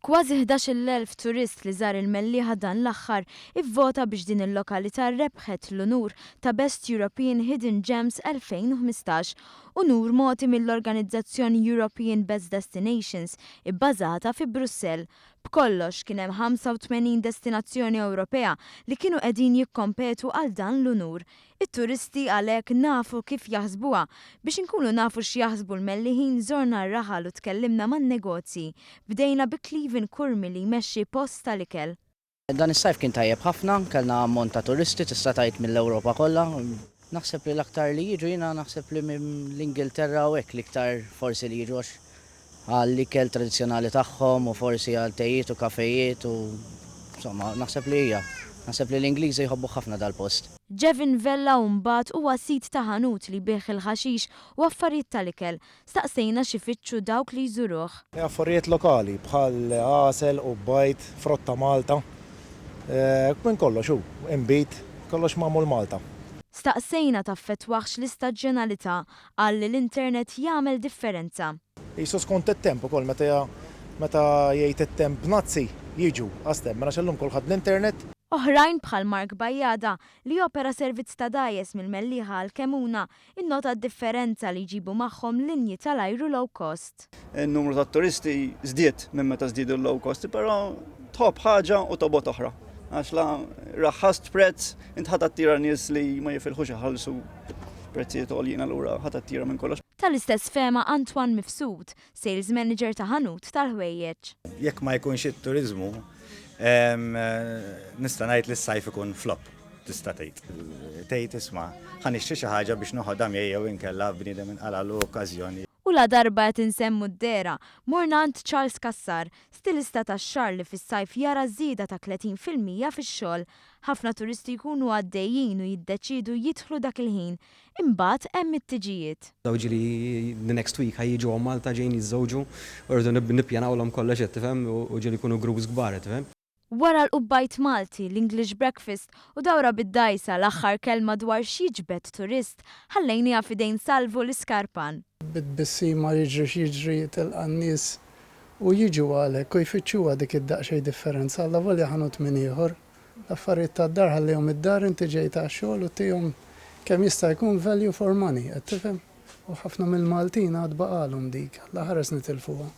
Kważi 11,000 turist li żar il-Mellieħa dan l-aħħar ivvota biex din il-lokalità rebħet l-unur ta' Best European Hidden Gems 2015, unur mogħti mill-organizzazzjoni European Best Destinations ibbażata fi Brussell. B'kollox kien hemm 85 destinazzjoni Ewropea li kienu qegħdin jikkompetu għal dan l-unur. It-turisti għalhekk nafu kif jaħsbuha. Biex inkunu nafu x'jaħsbu l-Melliħin żorna r-raħal u tkellimna man-negozji. Bdejna bi Cleven Curmi li jmexxi post tal-ikel. Dan is-sajf kien tajjeb ħafna, kellna ammont ta' turisti tista' tgħid mill-Ewropa kollha. Naħseb li l-aktar li jiġu jiena naħseb li mill-Ingilterra u hekk l-iktar forsi li jiġu għax għall-ikel tradizzjonali tagħhom u forsi għal tejiet u kafejiet u insomma naħseb li hija. Naħseb li l-Ingliżi jħobbuh ħafna dal-post. Jevin Vella mbagħad huwa sid ta' ħanut li jbigħ il-ħaxix u affarijiet tal-ikel. Staqsejna x'ifittxu dawk li jżuruh. Affarijiet lokali bħal għasel u bajd, frott ta' Malta, minn kollox hu, inbid, kollox magħmul Malta. Staqsejna taffettwahx l-istaġjonalità. Qal li l-internet jagħmel differenza. Qisu skont it-temp ukoll meta meta jgħid it-temp b'nazzi jiġu għas temp għax illum kulħadd bl-internet. Oħrajn bħal Mark Bajada, li jopera servizz ta' dgħajjes mill-Mellieħa għal Kemuna, innota d-differenza li jġibu magħhom linji tal-ajru low cost. In-numru ta' turisti żdied minn meta żdiedu l-low cost, però tħobb ħaġa u tobgħod oħra. Għax la raħħast prezz, int ħa tattira nies li ma jifilħux iħallsu prezzijiet għoljin allura ħa tattira minn kollox. Tal-istess fehma Antoine Mifsud, sales manager ta' ħanut tal-ħwejjeġ. Jekk ma jkunx it-turiżmu, nista' ngħid li s-sajf ikun flop, tista' tgħid. Tgħid isma' ħa nixtri xi ħaġa biex noħodha miegħi jew inkella bniedem inqalagħlu okkażjoni. U ladarba qed insemmu d-dehra, morna għand Charles Cassar, stilista tax-xagħar li fis-sajf jara żieda ta' 30% fix-xogħol. Ħafna turisti jkunu għaddejjin u jiddeċiedu jidħlu dak il-ħin. Imbagħad hemm it-tiġijiet. Daw ġieli the next week ħa jiġu hawn Malta ġejjin jiżżewġu u rridu nippjanawlhom kollox qed tifhem u ġieli jkunu groups kbar qed tifhem. Wara l-qubbajt Malti, l-English breakfast u dawra bid-dgħajsa l-aħħar kelma dwar x'jiġbed turist ħallejniha f'idejn Salvu l-Iskarpan. Bi tbissima jiġri x'jiġri tilqa' n-nies u jiġu għalhekk u jfittxuha dik id-daqsxejn differenza allavolja ħanut minn ieħor. L-affarijiet tad-dar ħallihom id-dar inti ġejt għax-xogħol u tihom kemm jista' jkun value for money, qed tifhem? U ħafna mill-Maltin għad baqgħalhom dik, Alla ħares nitilfuha.